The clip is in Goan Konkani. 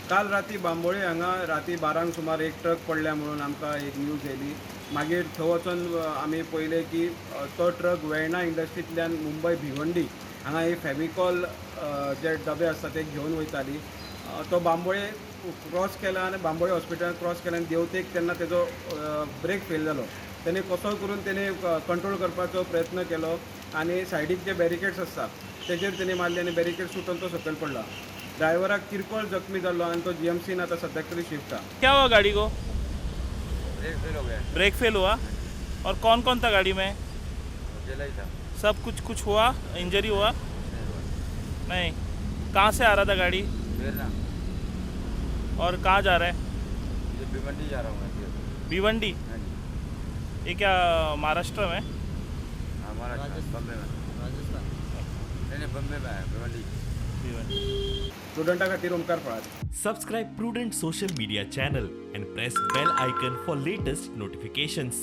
काल राती बांबोळे हांगा राती 12 सुमार एक ट्रक पडल्या म्हणून आमकां एक न्यूज येयली. मागीर थंय वचोन आमी पळयलें की तो ट्रक वेर्णा इंडस्ट्रींतल्यान मुंबय भिवंडी हांगा एक फेविकॉल जे डबे आसता ते घेवन वयताली. तो बांबोळे क्रॉस केला आनी बांबोळे हॉस्पिटल क्रॉस केला आनी देंवतेक तेन्ना तेजो ब्रेक फेल जालो. तेणे कसोय करून तेणे कंट्रोल करपाचो प्रयत्न केलो आनी सायडीक जे बॅरिकेड्स आसता तेजेर तेणे मारले आनी बॅरिकेड सुटून तो सकयल पडला. ड्रायव्हराक किरकोळ जखमी जाल्लो आनी तो जीएमसीन आतां सद्याक तरी शिफ्ट आहा. क्या हुआ गाड़ी को? ब्रेक फेल हो गया. ब्रेक फेल हुआ. और कौन कौन था गाड़ी में? अकेला ही था. सब कुछ कुछ हुआ? इंजरी हुआ? नहीं हुआ. नहीं. कहाँ से आ रहा था गाड़ी? वेरना. और कहाँ जा रहा है? ये भिवंडी जा रहा हूँ मैं. भिवंडी? हाँ जी. ये क्या महाराष्ट्र में? हाँ, महाराष्ट्र, बम्बे में. राजस्थान. नहीं नहीं, बम्बे में है भिवंडी. भिवंडी. स्टुडंटा खातीर ओमकार फळारी. Subscribe Prudent Social Media channel and press bell icon for latest notifications.